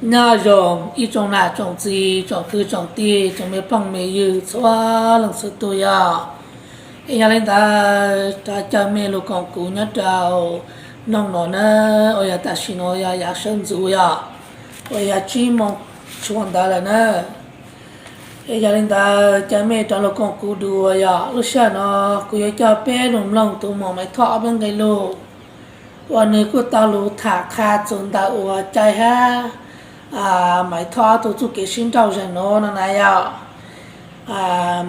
Nyob zoo ib tsoom nam tsoom txiv tsoom kwv tsoom tij tsoom me phooj me ywg txhua leej txhua tus yom. Es yog li ntawd rov caw mej lug koom kuv nyob rau hnub no na, uas yog tam sim no yog yav sawv ntxuv yom, uas yog tsib moos tshua ntawd lawm na. Es yog li ntawd caw mej rov lug koom kuv dua yom. Lub sij hawm no kuv yuav coj peb lug mloog tus muam Maiv Thoj ob peb nqe lug uas nws kuj tau lug tham qha txug ntawm uas cai hab Maiv Thoj ob tug txuj kev sib nrauj zag nuav no na yom.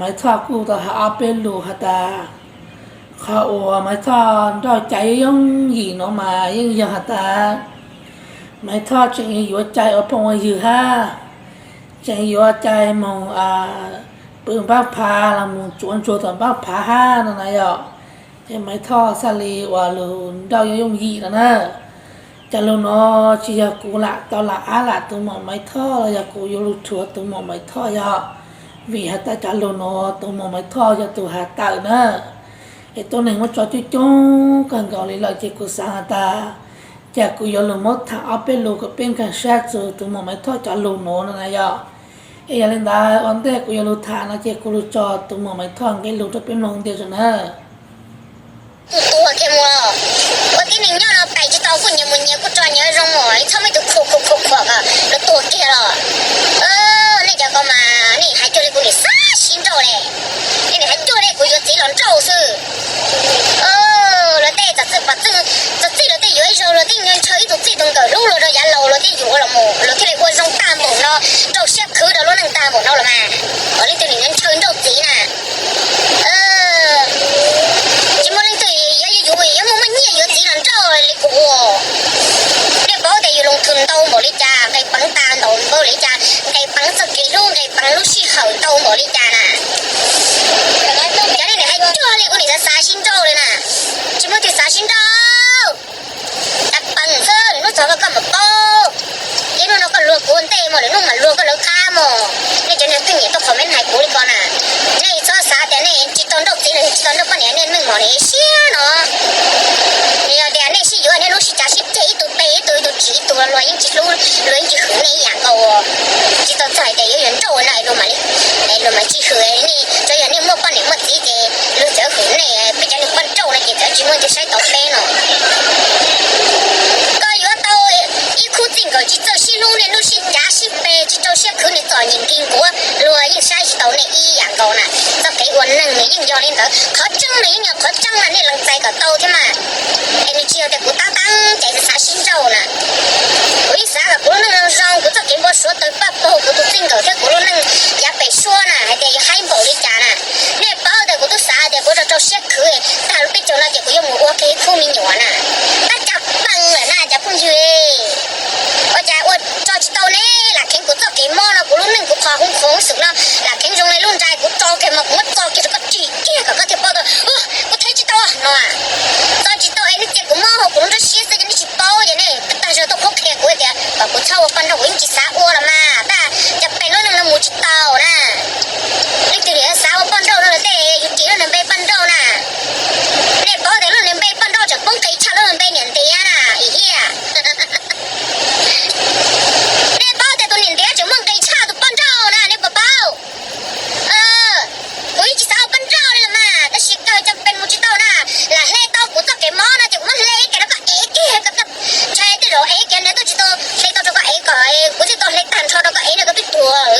Maiv Thoj kuj tau has ob peb lus has tas qhov uas Maiv Thoj nrauj cai yooj yim no mas yeej yog has tas Maiv Thoj tseem yuav cai ua phooj ua ywg hab tseem yuav cai moog pw npab phav los moog tsuav ntsuag tom npab phav hab no na yom. Ces Maiv Thoj xav li uas lug nrauj yooj yooj yim no na. Cov lug no tsis yog kuv lam tau lam ab lam tus muam Maiv Thoj los yog kuv yuav lug rhuav tus muam Maiv Thoj yom. Vim has tas cov lug no tus muam Maiv Thoj yog tus has tawm na. Es tuab neeg muab tso coob coob kawg nkaus li lawm ces kuv xav has tas cas kuv yuav lug muab tham ob peb lus kom peb nkaag sab txug tus muam Maiv Thoj cov lug no no na yom. Es yog li ntawd ua ntej kuv yuav lug tham no ces kuv lug tso tus muam Maiv Thoj nqe lug rau peb mloog ntej zog na. Tus tuag kiag mus los, ua tib neeg nyob no pais tsis tau kuj nyias mus nyias kuj tso nyias zoo os, txhob muaj ib tug khuam khuam khuam khuam kom lawv tuag kiag los. Nej cov ko mas nej hais cuag li kuv nim xav sib nrauj li. Nej nim hais cuag li kuv yuav txiv los nrauj xwb. Luag tej txawm txij, txawm txij luag tej yuav ib zaug luag tej ntshaw ib tug txij tus nkawm hlub luag rau yav laus luag tej yuav ua los mus luag thiaj li ua zoo tag npaum no, rau siab khwv rau lub neej tag npaum no los mas. Kom leej twg nim ntshaw nrauj txiv na. Tsis muaj leej twg yuav yuav yuav muaj muaj nyiaj yuav txiv los nrauj li kuv. Nej paub tias yus loo thwm ntau npaum li cas, nqis peev tag npaum npaum li cas, nqis peev txoj kev hlub, nqis peev lub sij hawm ntau npaum li cas na. Cov nej nim hais cuag li kuv nim xav xav sib nrauj li na. Tsis muaj leej twg xav sib nrauj. Tag peev xwb, lwm hnub txog koj mam paub. Ib hnub no koj luag kuv ua ntej mog, lwm hnub mam luag koj lawv qab mog. Nej cov neeg pheej nyiam tuaj comment hais kuv li ko na, nej txhob xav tias nej tsis tau nrauj txiv los tsis tau nrauj poj niam, nej meej mom nim siab no. Nws yog tias nej sib yuav nej lub sib cav sib ceg ib tug pe ib tug, ib tug tsiv ib tug, luag yeej tsis hlub, luag yeej tsis hwm nej ib yam nkaus. Tsis tau txog hais tias yuav yuav nrauj na, luag mam li, luag mam tsis hwm nej. Tsuas yog nej muaj poj niam muaj txiv ces luag txawm hwm nej, peb cov neeg poj nrauj no ces txawm tsis muaj leej twg saib taus peb no. Koj yuav tau ib khub txij nkawm tsis txawj sib hlub, nej lub sib cav sib pe tsis rau siab khwv, nej txom nyem nkig nkuav, luag yeej saib tsis taus nej ib yam nkaus na. Txoj kev ua neeg nws yeej yog li ntawd, qhov tseeb nws yeej yog qhov tseeb na, nej lees txais kom tau thiab mas. Es nws tsis yog tias kuv tab tab cais xav sib nrauj na. Kuv yeej xav kom kuv lub neej zoo zoo, kuv txoj kev npau suav tawg paj paug, kuv tus txij nkawm thiab kuv lub neej yav pem suab na, hais tias yuav haib npaum li cas na. Nej paub tias kuv twb xav tias kuv rau rau siab khwv tag lub teb chaws no ces kuv yuav mus ua kiag ib khub me nyuam na. Tab cas pees lawm na cov phooj ywg. Ua cas ua tso tsis tau ne, lam kheev kuv txoj kev mob no, kuv lub neej kuv qhov hoob qhov xwm no, lam kheev zoo li lub nra kuv tso kiag mas kuv muab tso kiag rau koj ris kiag kom koj thiaj paub tau. Kuv thev tsis tau no. Tso tsis tau es nej txiav kuv mob hauv kuv lub nruab siab xwb ces nej tsis paub ces nej tag zog tuaj qhuab qhia kuv tias kom kuv txhob ua poj nrauj, kuv yeej tsis xav ua los mas, tab cas pees lub neej no mus tsis tau na. Leej twg nim xav ua poj nrauj no lawm tej yus ris lub niag npe poj nrauj na. Nej paub tias lub niag npe poj nrauj tseem poob nqis tshaj lub niag npe niam ntiav na, ib hiaj. Nej paub tias tus niam ntiav tseem muaj nqis tshaj tus poj nrauj na, nej puas paub? Kuv yeej tsis xav ua poj nrauj li los mas, tab sis kawg cas pees mus tsis tau na. Lam hle tau kuv txoj kev mob no ces kuv muab hle kiag rau koj ev kiag, ntshai tej zaum ev kiag niag tuaj tsis tau, hle tau rau koj ev kom kuv thiaj tau hle tag nrho rau koj ev no koj twb tuag.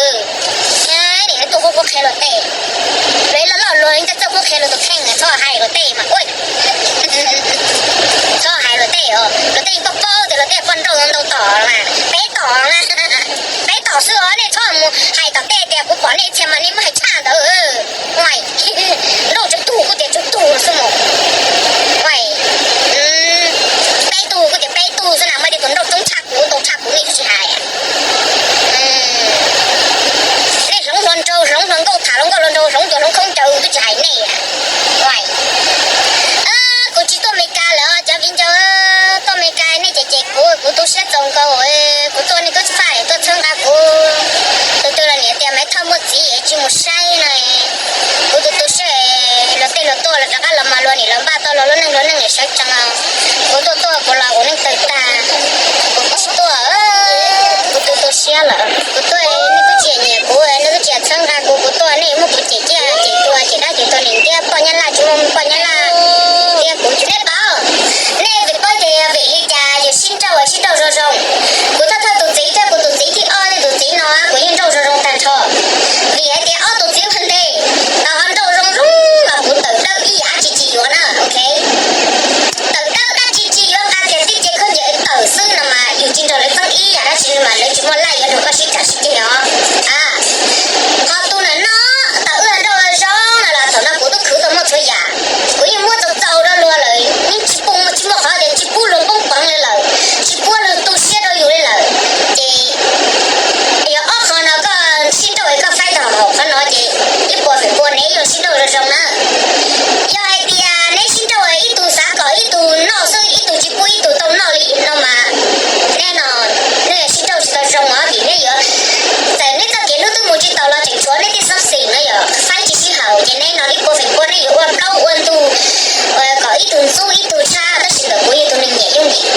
Nim tuaj qhuab qhuab qhia luag tej, luag loj loj luag yeej txawj qhuab qhia luag tus kheej, txhob hais luag tej mas ua, txhob hais luag tej os, luag tej yeej paub paub tias luag tej poj nrauj ntau tom mas peb tom na, peb tom xwb os, nej txhob mus hais tom tej tias kuv pom nej txhia mas nej muab hais tshaj ntawd. Nrauj tsawg tug kuj tias tsawg tug xwb mas, peb tug kuj tias peb tug xwb na, muaj tej tus nrauj coob tshaj kuv, ntau tshaj kuv nej twb tsis hais. Nej hloov hluas nraug hloov hluas nkauj, tham hluas nkauj hluas nraug hloov cov hloov khaub ncaws twb tsis hais nej. Kuv tsis tuaj Amelikas lawm cov viv ncaus, tuaj Amelikas nej cem cem kuv, kuv tu siab txaus nkaus, kuv tuaj nej twb tsis faj tuaj txhawb nqa kuv. Tus twg los niam tias Maiv Thoj muaj txiv es tsis mus saib no, kuv tus tu siab, luag tej luag tuaj los rov qab los mas luag niam los npaj tau luag lub neej luag neej niam sawv tsees. Kuv tuaj tuaj kuv los kuv neej tawg tag, kuv tsis tuaj, kuv tus tu Thiab lawm kuv tuaj nej twb tsis nyiam kuv, nej twb tsis txhawb nqa kuv, kuv tuaj nej muab kuv cem ciaj cem tuag cem dab cem tuag, nim no poj nyab laj tsis muaj poj nyab laj thiab kuv tsis, nej paub, nej vim paub tias vim li cas yus sib nrauj sib nrauj zoo zoo. Kuv thawj thawj tus txiv thiab kuv tus txiv thib ob thiab tus txiv no kuv yeej nrauj zoo zoo tag nrho. Vim hais tias ob tus txiv ntawd nrauj zoo zoo los kuv tawm dawb ib yam tsis tsis yuav na, ok. Tawm dawb dab tsi tsis yuav, nqa kiag tib ce khaub ncaws tawm xwb no mas yus tsis nrog lawv txeeb ib yam dab tsi mas lawv tsis muaj laj yuav nrog koj sib tham sib ceg os. Qhov tus nam no tawm wb nrauj zoo no los thaum no kuv twb khwv tau muaj txhua yam, kuv yeej muab txaus txaus rau luag lawm, yeej tsis pub tsis muaj qhov tias tsis pub luag poob peev li lawm, tsis pub luag tu siab rau yus li lawm. Ces yog ob qho no koj sib nrauj es koj faib tau qhov no ces ib puas feem pua neb yuav sib nrauj zoo zoo na. Yog hais tias neb sib nrauj ib tug xav kom ib tug noj xwb, ib tug tsis pub ib tug tau noj li no mas, nej no nej sib nrauj tsis tau zoo os, vim nej yuav, txawm neb txoj kev hlub twb mus tsis tau los tseem tshuav neb tej xov xwm no yog faib tsis sib haum, ces neb no ib puas feem pua nej yuav ua plaub ua ntug kom ib tug ntxub ib tug tshab, tab sis ntawm kuv yog tus neeg nyiam yooj yim.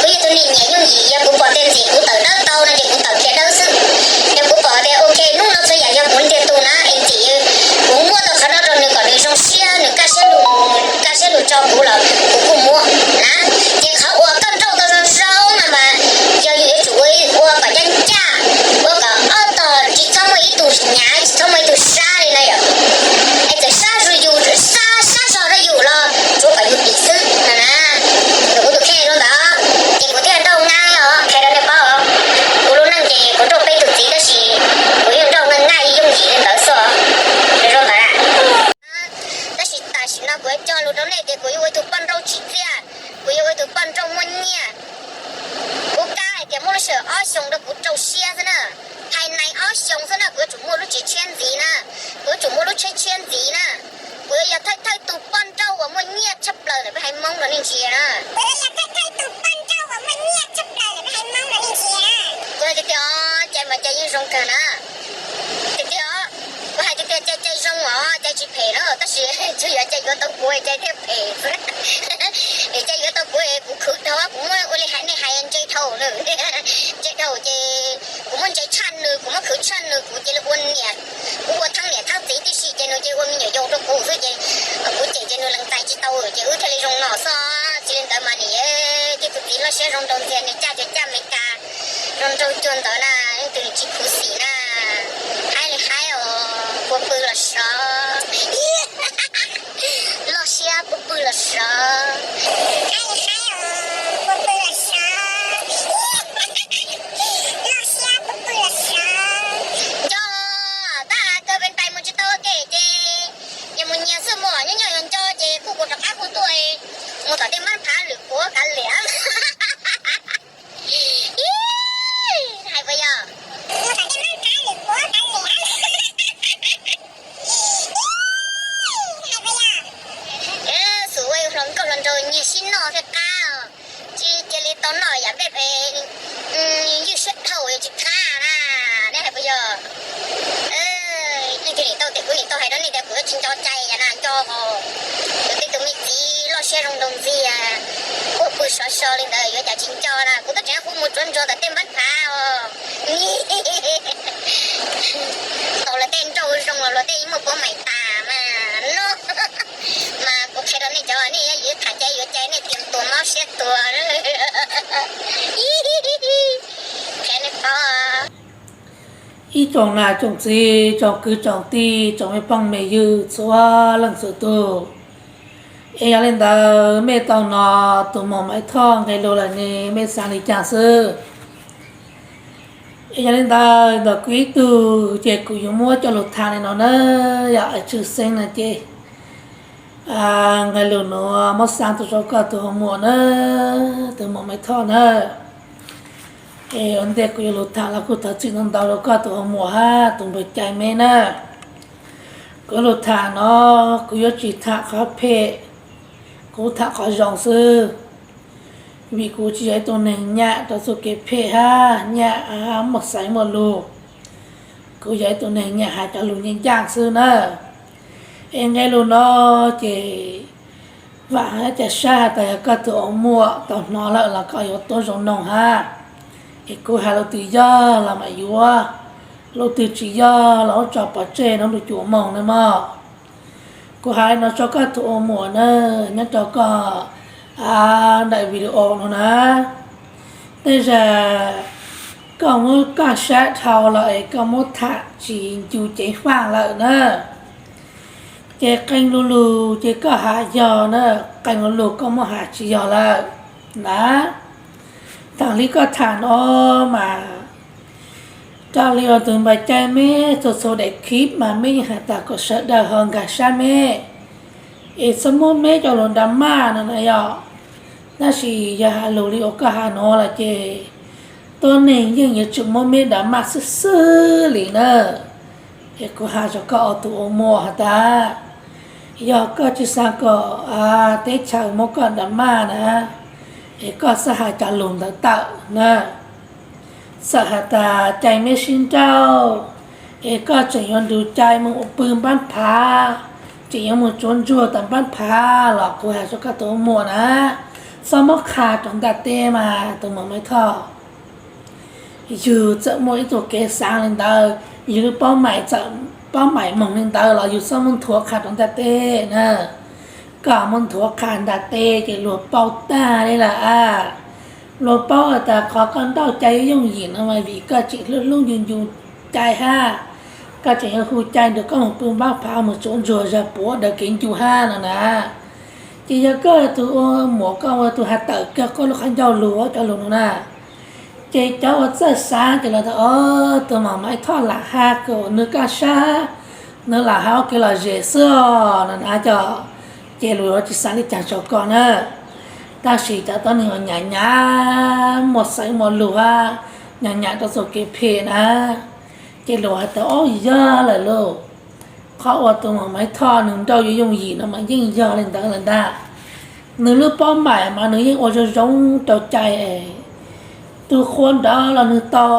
Kuv yog tus neeg nyiam yooj yim, yog kuv pom tias ntxim kuv tawm dawb tau no ces kuv tawm kiag dawb xwb. Yog kuv pom tias ok hnub no txhua yam yog kuv ntiag tug na es ntxim kuv muab tau qhov no rau nws kom nws zoo siab, nws kaj siab lug, kaj siab lug tso kuv los kuv kuj muab na. Ces qhov uas koj nrauj tau zoo zoo no mas yog yus yuav tsum ua, ua kom ncaj ncaj, ua kom ob tog tsis txhob muaj ib tug hnyav, tsis txhob muaj ib tug sab li na yom. Es txawm sab zog yus, sab, sab zog rau yus los tsuav kom yus dim xwb no na. Kuv tus kheej zoo ntawd, ces kuv thiaj nrauj nqaij os, qhia rau nej paub. Kuv lub neej ces kuv nrauj peb tus txiv tab sis kuv yeej nrauj nqaij nqaij yooj yim li ntawd xwb. Zoo ntawd. Tab sis tam sim no kuv yuav cog lus rau nej tias kuv yuav ua tus poj nrauj tsim txiaj, kuv yuav ua tus poj nrauj muaj nyiaj. Kuv kam hais tias muab lub sij hawm ob xyoos rau kuv rau siab xwb na. Hais nees ob xyoos xwb na kuv yuav tsum muaj lub tsev tshiab ntxiv na, kuv yuav tsum muaj lub tsheb tshiab ntxiv na. Kuv yuav yog thawj thawj tus poj nrauj uas muaj nyiaj tshaj plaws ntawm peb haiv Hmoob rau nej ntsia na. Kuv hais tiag tiag, cai mas cai yeej zoo kawg na. Tiag tiag, kuv hais tiag tiag, cai cai zoo os, cai tsis phem na, tab sis tsuas yog cai yuav tau kuv cai thiaj phem xwb. Es cai yuav tau kuv es kuv khwv dhau, kuv muab ua li hais nej hais ntse dhau na. Ntse dhau ces kuv muab ntse tshaj nws, kuv muab khwv tshaj nws, kuv cia li ua niam, kuv ua thab niam thab txiv tib si ces nws cia li ua me nyuam yaus rau kuv xwb ces kuv cem ces nws lees txais tsis tau ces wb thiaj li zoo no xwb. Tsis li ntawd mas nim tib tug txiv loj siab zoo nraug ntxiag, nws caj cuag caj Amelikas zoo nraug cuag ntawd na, leej twg nws tsis khuv xim na. Haib li haib os, puas pw los sov. Loj siab puas pw los sov. Haib li haib os, puas pw los sov. Loj siab puas pw los sov. Nco, tab kawg pes ntais mus tsis tau ua ke ces nyias mus nyias xwb, mus nyob nyob yuav nco ces kuj kuv rov qab kuj tuaj, mus tom tej mab phav lwm quav kav liam. Hais puas yog? Xum ua hluas nkauj hluas nraug nyiag sib noj thiaj qab, tsis cia li tau noj yam nplej pem, ywj siab dhau yuav tsis qab na. Nej hais puas yog? Leej twg nim tau tias kuv nim tau hais rau nej tias kuv yuav tsis nco cai yam na, nco hos. Kuv tej tus me txiv loj siab zoo nraug ntxiag, puag pw sov so li ntawd yuav cas tsis nco na. Kuv twb tseem hu mus tsuav ntsuag tom tej npab phav os. Tau luag tej nrauj zoo los luag tej muaj puav mais tas mas no. Mas kuv qhia rau nej cov nej yuav tham cai yuav cai nej tias tuag mob siab tuag. Qhia nej paub. Ib tsoom nam tsoom txiv tsoom kwv tsoom tij tsoom me phooj me ywg txhua leej txhua tus, es yog li ntawd mej tau hnov tus muam Maiv Thoj nqe lus lawm ne, mej xav li cas xwb? Es yog li ntawd ntawm kuv ib tug ces kuv yuav muab cov lus tham li no na, yog tshwj xeeb no ces nqe lus nuav muab xa tuaj rau koj tus muam na, tus muam Maiv Thoj na. Es ua ntej kuv yuav lus tham los kuj thov txim ntau ntau rau koj tus muam hab tus npawg Cai Meb na. Kuv lus tham no kuv yuav tsis tham qhov phem, kuv tham qhov zoo xwb. Vim kuv tsis yog ib tug neeg nyam rau txuj kev phem hab nyam muaj xaiv muaj lug. Kuv yog ib tug neeg nyam hais cov lus ncaaj ncaaj xwb na. Es nqe lus no ces vam hab ca sab has tas yog koj tus muam tau hnov lawm los koj yuav tuab zoo noog hab. Es kuv hais lus twg yog los mam yuav, lus twg tsis yog los ua tso pov tseg no lus cuam moog na mog. Kuv hais no rau koj tus ua muam na, nyob rau koj daim video no na, tej zag koj muab koj sab dhau lawm es koj muab tham tsis ncu ceev faj lawm na. Ces qee lu lug ces koj has yog na, qee lu lug koj muab has tsis yog lawm na. Thaum li koj tham no mas, raws li uas tus npawg Cai meb txhua txhua daim clip mas meb yeej has tas kom sawv daws ho nkag sab meb, es txhob muab meb coj lug drama no na yog. Tab sis yog has lug li uas koj has no lawm ces tuab neeg yeej yuav tsum muab meb drama xwb xwb li na. Es kuv has rau koj ua tus ua muam has tas, yog koj tsis xav kom teb chaws muab koj drama na, es koj txhob has cov lug ntawd tawm na. Txawm has tas Cai meb sib nrauj, es koj tseem yuav nrug Cai moog ua pw npab phav, tseem yuav moog tsuav ntsuag tom npab phav los kuv has rau koj tus ua muam na, txhob muab qha rau ntiaj teb mas tus muam Maiv Thoj. Yug txawm muaj ib tug kev xaav li ntawd, yug lub paub maim, paub maim moog li ntawd los yug txhob muab nthuav qha rau ntiaj teb na. Koj muab nthuav qha ntiaj teb ces luag paub tag li lawm a. Luag paub has tas qhov koj nrauj Cai yooj yim no mas vim koj tseem hlub hlub ncu ncu Cai hab, koj tseem yuav hu Cai nrug koj moog pw npab phav moog tsuav ntsuag zag puav daws kev ncu hab no na. Ces yog koj tus ua muam koj ua tug has tawm kag koj lub qhov ncauj lug cov lug no na, ces cov ua txawj xav ces los tas, o, tus muam Maiv Thoj lam has kom nwg kaj sab, nwg lam has ua kev lom zem xwb os no na cov. Ces luag yuav tsis xav li cas rau koj na. Tab sis cov tuab neeg uas nyam nyam muaj xeem muaj lug hab, nyam nyam rau txuj kev phem na, ces luag has tas, o, yog lawm lauj. Qhov uas tus muam Maiv Thoj nwg nrauj yuav yooj yim no mas yeej yog li ntawd lawm ntag. Nwg lub paub maim mas nwg yeej ua zoo zoo rau Cai es, tug qhua nrad los nwg tau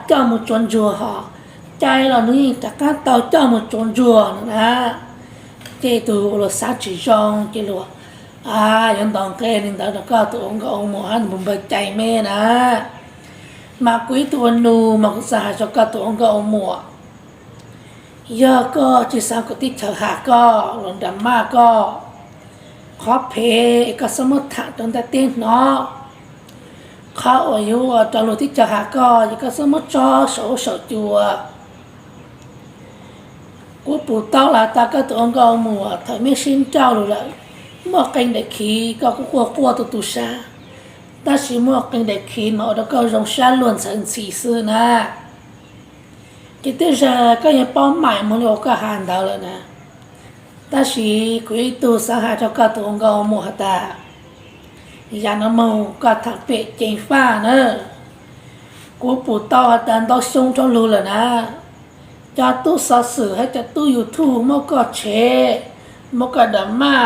coj moog tsuav ntsuag hos, Cai los nwg yeej rov qaab tau coj moog tsuav ntsuag no na. Ces tug ua luag xav tsis zoo ces luag yuav ntaus nqe li ntawd rau koj tus ua nkauj ua muam hab npawg Cai meb na. Mas kuv ib tug ua nus mas kuv xaav has rau koj tus ua nkauj ua muam, yog koj tsis xav kom teb chaws has koj los drama koj, qhov phem es koj txhob muab tham rau ntiaj teb hnov. Qhov uas yuav ua rau luag teb chaws has koj ces koj txhob muab tso saum huab saum cua. Kuv pum tau los tas koj tus ua nkauj ua muam thaum meb sib nrauj lug lawm, muaj qee daim khiv koj kuj quaj quaj tu tu sab, tab sis muaj qee daim khiv mas ua rau koj zoo sab luag ntxhawv ntxhi xwb na. Ces tej zag koj yeej paub maim moog li uas koj has ntawd lawm na. Tab sis kuv ib tug xaav has rau koj tus ua nkauj ua muam has tas, yav no moog koj tham pem ceev faj na. Kuv pum tau has tas ntau xyoo dhau lug lawm na, cov tub xov xwm hab cov tub YouTube muab koj tshev, muab koj drama,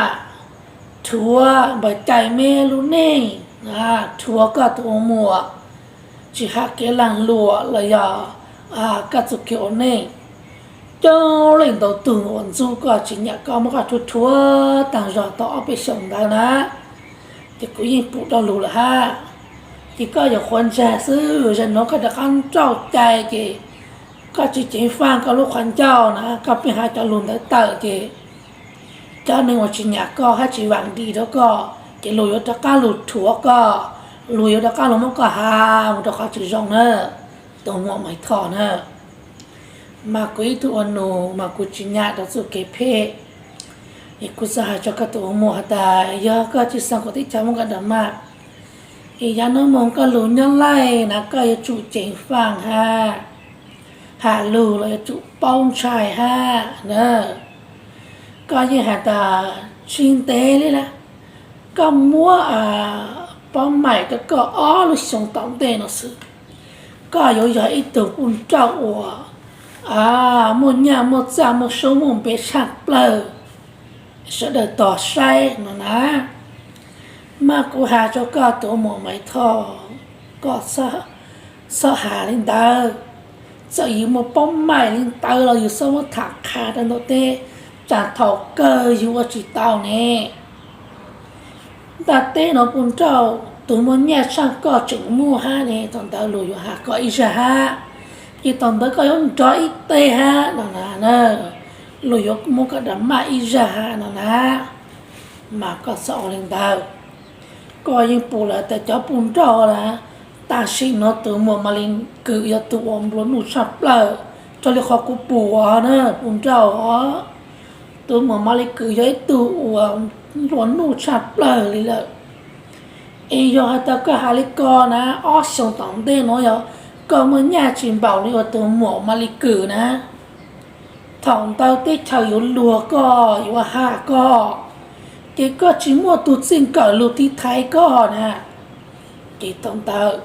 rhuav npawg Cai meb lub neej, rhuav koj tus ua muam, tsis has kev laag luam los yog koj txuj kev ua neej. Coob leej ntau tug uas ntxub koj tsis nyam koj muab koj rhuav rhuav taag zog tau ob peb xyoos ntawd na, ces kuv yeej pum dhau lug lawm hab. Ces koj yuav qhuav ntsag xwb, zag nuav koj rov qab nrauj Cai ces koj tsis ceev faj koj lub qhov ncauj na, koj pheej has cov lug ntawd tawm ces cov neeg uas tsis nyam koj hab tsis vaam dim rau koj ces luag yuav rov qab lug rhuav koj, luag yuav rov qab lug muab koj has mus rau qhov tsis zoo na, tus muam Maiv Thoj na. Mas kuv ib tug ua nus mas kuv tsis nyam rau txuj kev phem. Es kuv xaav has rau koj tus ua muam has tas yog koj tsis xav kom teb chaws muab koj drama, es yav nuav moog koj lug nyob laij na koj yuav tsum ceev faj hab, has lug los yuav tsum paub ntshai hab na. Koj yeej has tas tsis ntev li lawm, koj muab paub maim rau koj ob lub xyoo tom ntej no xwb, koj yuav yog ib tug puj nrauj uas muaj nyaj muaj txaj muaj suab muaj npe tshaj plawg, sawv daws tog saib no na. Mas kuv has rau koj tus muam Maiv Thoj, koj txhob has li ntawd. Txawm yus muaj paub maim li ntawd los yus txhob muab tham qha rau ntaub teb, tsam thaum kawg yus ua tsis tau ne. Ntaub teb no puj nrauj tus muaj nyaj tshaj koj tseem muaj hab ne, thaum ntawd luag yuav has koj ib zag hab, ces thaum ntawd koj yuav nrov ib teg hab no na, luag yuav muab koj damaj ib zag hab no na. Mas koj txhob ua li ntawd. Koj yeej pum lawm tas cov pub nrauj lawm, tam sim no tus muam Malis Kws yog tus uas nplua nuj tshaj plaws, raws li qhov kuv pum os na pub nrauj os, tus muam Malis Kws yog ib tug uas nplua nuj tshaj plaws li lawm. Es yog has tas koj has li ko na, ob xyoos tom ntej no yog koj muaj nyaj tsis npaum li uas tus muam Malis Kws na, thaum ntawd teb chaws yuav luag koj, yuav has koj, ces koj tsis muaj tus txij nkawm lug tiv thaiv koj na, ces thaum ntawd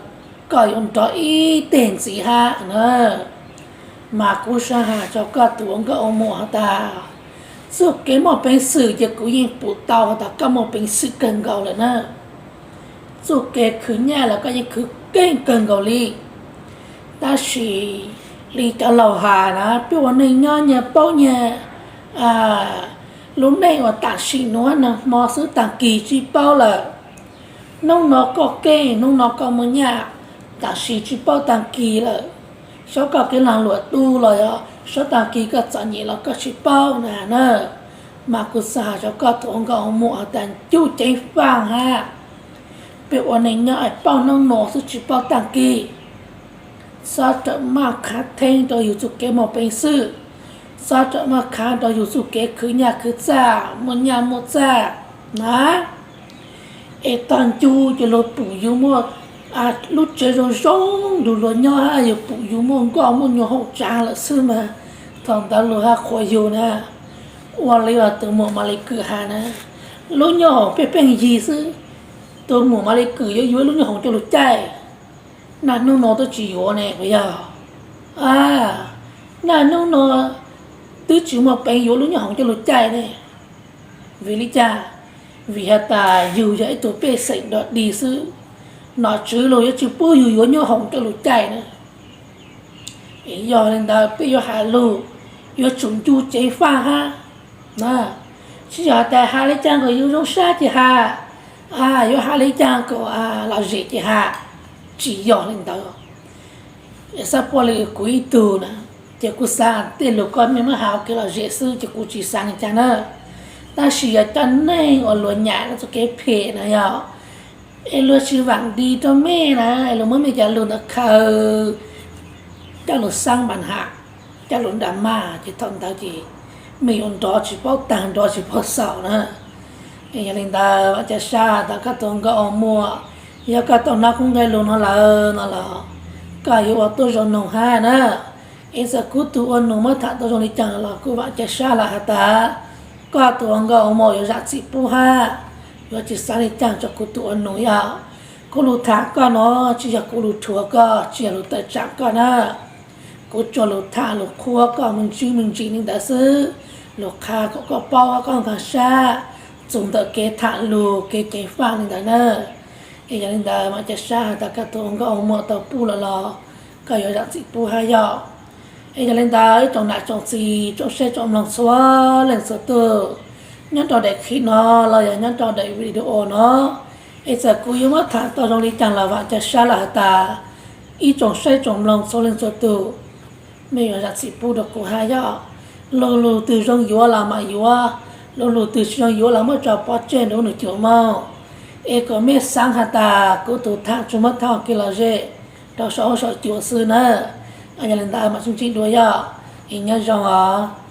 koj yuav nrov ib teg ntxiv hab na. Mas kuv xav has rau koj tus ua nkauj ua muam has tas, txuj kev muaj peev xwm ces kuv yeej pum tau has tas koj muaj peev xwm kawg nkaus lawm na. Txuj kev khwv nyaj los koj yeej khwv keej kawg nkaus li. Tab sis li cov laus has na, peb ua neej nyob nyag paub nyag, lub neej uas tam sim nuav nag hmo xwb, taag kis tsis paub lawm. Hnub no koj keej, hnub no koj muaj nyaj, tam sim tsis paub taag kis lawm. Saib koj kev laag luam tu los yog saib taag kis koj txom nyem los koj tsis paub na na. Mas kuv xav has rau koj tus ua nkauj ua muam has tas ncuj ceev faj hab, peb ua neej nyob es paub hnub no xwb tsis paub taag kis. Txhob rawm maj khav theeb rau yug txuj kev muaj peev xwm, txhob rawm maj khav rau yug txuj kev khwv nyaj khwv txaj, muaj nyaj muaj txaj na. Es tag ncu ces luag pum yug muaj lub tsev zoo zoo lug luag nyob hab, yug pum yug muaj nkoj muaj nyuag hoom tsaav lawm xwb mas, thaum ntawd luag hab qhuas yug na. Ua li uas tus muam Malis Kws has na, lub nyoob hoom pheej pheej yig xwb, tus muam Malis Kws yuav yuav lub nyoob hoom coj lug caij, naj hnub no twb tsis yuav ne puas yog? Naj hnub no twb tsis muaj peev yuav lub nyoob hoom coj lug caij ne. Vim li cas? Vim has tas yug yog ib tug pej xeem dog dig xwb, nom tswv luag yuav tsis pub yug yuav nyoob hoom coj lug caij na. Yog li ntawd peb yuav has lug yuav tsum ncu ceev faj hab. Tsis yog has tas has li caag kom yug zoo sab ces has, yuav has li caag kom lom zem ces has, tsis yog li ntawd. Xab puab li kuv ib tug na, ces kuv xaav tej lug koj mej muab has ua kev lom zem xwb ces kuv tsis xaav li caag na. Tab sis yog cov neeg uas luag nyam lawv txuj kev phem na yog, es luag tsis vaam nti rau mej na, es luag muab mej cov lug ntawd khaws coj lug xaav npaam ham, coj lug nra maj ces thaum ntawd ces mej yuav nrov tsis paub taag nrov tsis paub xaus na. Yog li ntawd vaam ca sab tas koj tus ua nkauj ua muam, yog koj tau hnov kuv nqe lug no lawm no los koj yuav ua tuab zoo noog hab na. Es txawm kuv tug ua nus muab tham tau zoo li caag los kuv vaam ca sab lawm has tas koj tus ua nkauj ua muam yuav zam txim pub hab, yuav tsis xaav li caag rau kuv tug ua nus yog. Kuv lug tham koj no tsis yog kuv lug rhuav koj, tsis yog lug tawm tsaam koj na. Kuv tsuas lug tham lug qhuab koj me ntsis me ntsis li ntawd xwb, lug qha kom koj paub koj nkaag sab, txug ntawm kev tham lug kev ceev faj li ntawd na. Es yog li ntawd vaam ca sab has tas koj tus ua nkauj ua muam tau pub lawm los koj yuav zam txim pub hab yog. Es yog li ntawd ib tsoom nam tsoom txiv tsoom saib tsoom mloog txhua leej txhua tug, nyob rau daim clip no los yog nyob rau daim video no, es txawm kuv yuav muab tham tau zoo li caag los vaam ca sab lawm has tas ib tsoom saib tsoom mloog txhua leej txhua tug, mej yuav zam txim pub rau kuv hab yog. Lug lug twg zoo yuav los maam yuav, lug lug twg tsis zoo yuav los muab tso pov tseg nrug nwg cuam moog. Es kom mej xaav has tas kuv tug tham tsuas muab tham kev lom zem rau saum huab saum cua xwb na. Yog li ntawd maam sib ntsib dua yog, es nyob zoo os.